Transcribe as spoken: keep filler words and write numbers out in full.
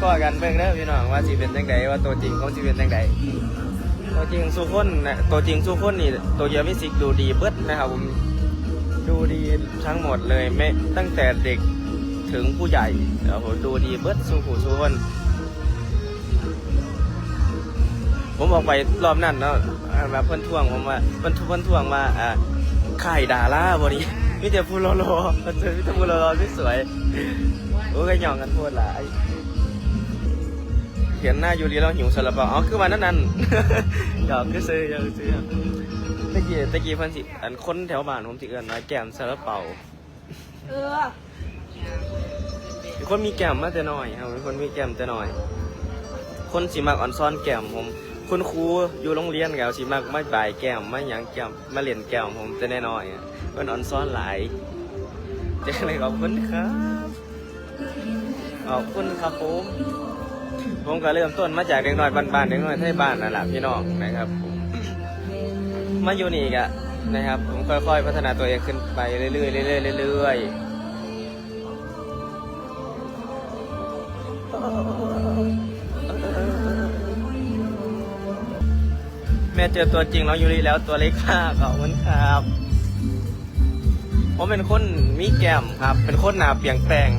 พอกันเบิ่งเด้อพี่น้อง ว่าสิเป็นจังใด ว่าตัวจริงเขาสิเป็นจังใด ตัวจริงสู่คนนะ ตัวจริงสู่คนนี่ โตเกียวมิวสิกดูดีเบิดนะครับผม ดูดีทั้งหมดเลย ไม่ ตั้งแต่เด็กถึงผู้ใหญ่ โอ้โห ดูดีเบิดสู่ผู้สู่คน ผมออกไปรอบนั้นเนาะ อ่า แบบเพิ่นทวงผมว่า เพิ่น เพิ่นทวงว่า อ่า ค่ายดาราบ่นี่ มีแต่ผู้หล่อๆ เพิ่นเจอมีแต่ผู้หล่อๆ สวยๆ โอ้ย ก็หยองกันโพดหลาย เห็นหน้ายูริแล้วหิวซาลาเปา อ๋อ คือวันนั้นนั่น หยอกคือซื้อ หยอกคือซื้อ ตะกี้ ตะกี้เพิ่นสิ อันคนแถวบ้านผมสิเอิ้นว่าแก้มซาลาเปา เออ เป็นคนมีแก้มมาแต่น้อยครับ เป็นคนมีแก้มแต่น้อย คนสิมักอ่อนซ้อนแก้มผม คุณครูอยู่โรงเรียนก็สิมักมาบายแก้ม มาหยังแก้ม มาเล่นแก้มผมแต่น้อยๆอะ เพิ่นอ่อนซ้อนหลาย จังเลย ขอบคุณครับ ขอบคุณครับผม ผมก็เริ่มต้นมาจากเด็กน้อยบ้านๆ เด็กน้อยไทบ้านนั่นแหละพี่น้องนะครับผม มาอยู่นี่กะนะครับ ผมค่อยๆ พัฒนาตัวเองขึ้นไปเรื่อยๆ เรื่อยๆ เรื่อยๆ แม่เจอตัวจริงน้องยูริแล้วตัวเล็กมาก ขอบคุณครับ ผมเป็นคนมีแก้มครับ เป็นคนหน้าเปรียงแปง